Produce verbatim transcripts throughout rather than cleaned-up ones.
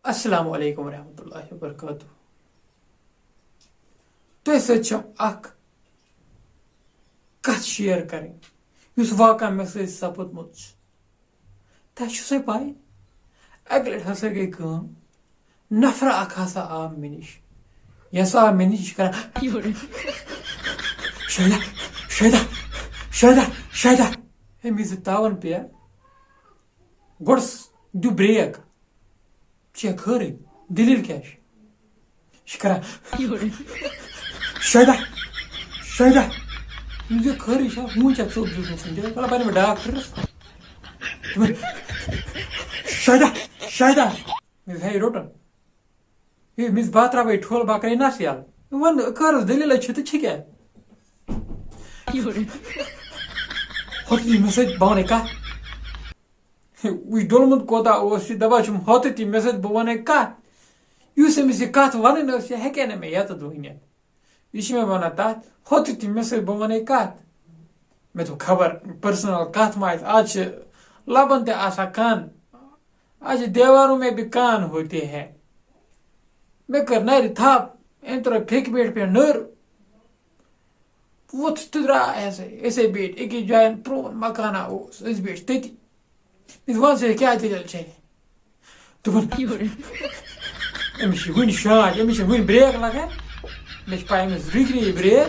السلام علیکم ورحمۃ اللہ وبرکاتہ۔ تۄہہِ سۭتۍ چھےٚ اکھ کتھ شیئر کرٕنۍ، یُس واقعا مےٚ سۭتۍ سپُدمُت چھُ۔ تۄہہِ چھُو سا پاے، اکہِ لٹہِ ہسا گٔے کٲم، نفرا اکھ ہسا آو مےٚ نِش۔ یۄس آو مےٚ نِش، یہِ چھِ کران، "شاہدہ، شاہدہ، شاہدہ، شاہدہ۔" ہے، مےٚ زِ تاوَن پیٚیہِ۔ گۄڈٕ س-، دیُت بریک۔ ژےٚ چھےٚ خٲرٕے؟ دٔلیٖل کیٛاہ چھِ؟ یہِ چھِ کران، "شاہدہ، شاہدہ۔" مےٚ زِ خٲرٕے چھا؟ وُنہِ چھا ژوٚپ دیُتمُت؟ مےٚ دوٚپ، "وَلہٕ بَنہِ مےٚ ڈاکٹرَس۔" دوٚپُن، "شاہدہ، شاہدہ۔" مےٚ دوٚپ، "ہے، روٚٹُن۔ ہے، مےٚ زِ بہٕ ترٛاوَے ٹھوٚل، بہٕ کَرَے نَس یَلہٕ۔ وَن، خٲرَس دٔلیٖلَے چھِ تہٕ چھِ کیٛاہ؟" ہۄتھ یہِ مےٚ سۭتۍ، بہٕ وَنَے کَتھ۔ وٕچھ ڈوٚلمُت کوٗتاہ اوس یہِ، دَپان چھُم، "ہۄتھ تہِ مےٚ سۭتۍ بہٕ وَنَے کَتھ۔" یُس أمِس یہِ کَتھ وَنٕنۍ ٲس، یہِ ہیٚکہِ نہٕ مےٚ یَتَتھ ؤنِتھ۔ یہِ چھِ مےٚ وَنان تَتھ، "ہۄتھ تہِ مےٚ سۭتۍ بہٕ وَنَے کَتھ۔" مےٚ دوٚپ، خبر پٔرسٕنَل کَتھ ما آسہِ، آز چھِ لَبَن تہِ آسان کَن، آز چھِ دیواروں میں بھی کان ہوتے ہیں۔ مےٚ کٔر نَرِ تھَپھ، أمۍ ترٲو پھیٚکہِ بیٹھۍ پٮ۪ٹھ نٔر۔ ووٚتھ تہٕ درٛاے ہسا۔ أسے بیٖٹھۍ أکِس جایہِ، پرٛون مکانہ اوس، أسۍ بیٖٹھۍ تٔتی۔ أسۍ وَن سا، کیٛاہ دٔلیٖل چھے؟ دوٚپُن، "أمِس چھِ وٕنہِ شانٛچ، أمِس چھِ وٕنہِ بریک لگان۔ مےٚ چھِ پَے، أمِس رُکہِ نہٕ یہِ بریک۔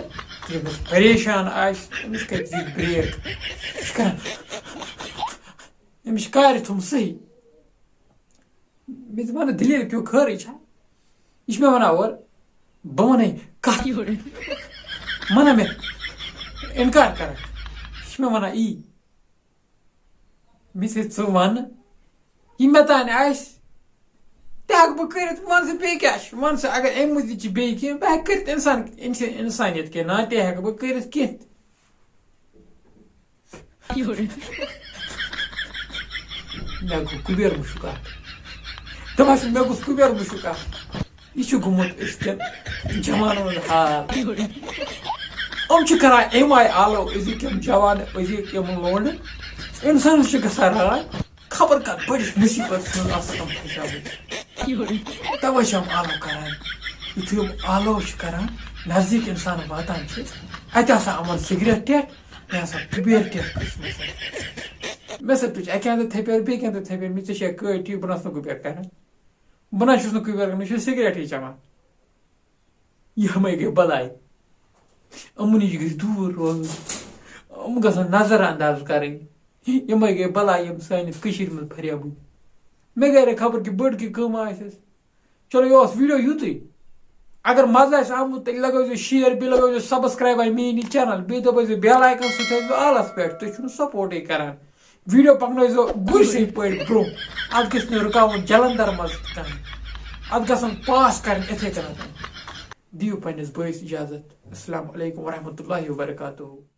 ییٚمِس پریشان آسہِ، أمِس کَتہِ زِٹھِ بریک؟" یہِ چھِ کران، أمِس چھِ کارِ تھوٚمُت صحیح۔ مےٚ دوٚپ، "وَنہٕ دٔلیٖل کیٛاہ خٲرٕے چھا؟" یہِ چھِ مےٚ وَنان اورٕ، بہٕ وَنَے کَتھ۔ مَنہ مےٚ اِنکار کَران۔ یہِ چھِ مےٚ وَنان، "ای، مےٚ چھِ ژٕ وَنہٕ، یہِ مےٚ تام آسہِ، تہِ ہٮ۪کہٕ بہٕ کٔرِتھ۔ وَن سا، بیٚیہِ کیٛاہ چھُ؟ وَن سا، اگر اَمہِ مٔزیٖد چھِ بیٚیہِ کینٛہہ، بہٕ ہٮ۪کہٕ کٔرِتھ اِنسان، اِنس-، اِنسانیت کینٛہہ، نا تہِ ہٮ۪کہٕ بہٕ کٔرِتھ کینٛہہ تہِ۔" مےٚ گوٚو کُبیر مُشُک اکھ۔ دَپان چھُ، مےٚ گوٚژھ کُبیر مُشُک اکھ۔ یہِ چھُ گوٚمُت أزکٮ۪ن جوانن ہُنٛد حال۔ یِم چھِ کران اَمہِ آیہِ آلو أزِکۍ یِم جوان، أزِکۍ یِم لونڈٕ۔ اِنسانَس چھِ گژھان راے، خبر کَتھ بٔڑِس مُصیٖبتَس منٛز آسَن تِم پھسیمٕتۍ۔ تَوَے چھِ یِم آلو کران۔ یُتھُے یِم آلو چھِ کران، نزدیٖک اِنسان واتان چھِ، اَتہِ آسان یِمَن سِگریٹ ٹٮ۪ٹھ، مےٚ ہسا کُبیر ٹٮ۪ٹھ کٔرمٕژ۔ مےٚ سا تُج اَکہِ اَندٕ تھپٮ۪ر، بیٚکہِ اَندٕ تھپٮ۪ر، مےٚ ژےٚ چھےٚ کٲڑۍ ٹھیٖک، بہٕ نہ چھُس نہٕ کُبیر کران۔ بہٕ نہ چھُس نہٕ کُبیر کران، مےٚ چھُ سِگریٹٕے چٮ۪وان۔ یِمَے گٔے بَلاے۔ یِمَن نِش گژھِ دوٗر روزُن۔ یِم گژھن نظر انداز کَرٕنۍ۔ یِمَے گٔے بَلاے، یِم سٲنِس کٔشیٖرِ منٛز پھریمٕتۍ۔ مےٚ گٔے نہٕ خبر کہِ بٔڑ کہِ کٲم آسٮ۪س۔ چلو، یہِ اوس ویٖڈیو یُتُے۔ اگر مَزٕ آسہِ آمُت، تیٚلہِ لَگٲوزیٚو شِیر، بیٚیہِ لَگٲوزیٚو subscribe میٛٲنۍ یہِ channel، بیٚیہِ دَبٲوزیٚو bell icon، سُہ تھٲیزیٚو آلَس پٮ۪ٹھ۔ تُہۍ چھُو نہٕ سپورٹٕے کران۔ ویٖڈیو پَکنٲیزیٚو گُرۍ سٕنٛدۍ پٲٹھۍ برٛونٛہہ۔ اَتھ گژھِ نہٕ رُکاوُن جلندر منٛز تہِ کانٛہہ۔ اَتھ گژھن پاس کَرٕنۍ یِتھَے کٔنٮ۪تھ۔ دِیِو پنٛنِس بٲیِس اِجازت۔ السلام علیکم ورحمتہ اللہ وبرکاتہ۔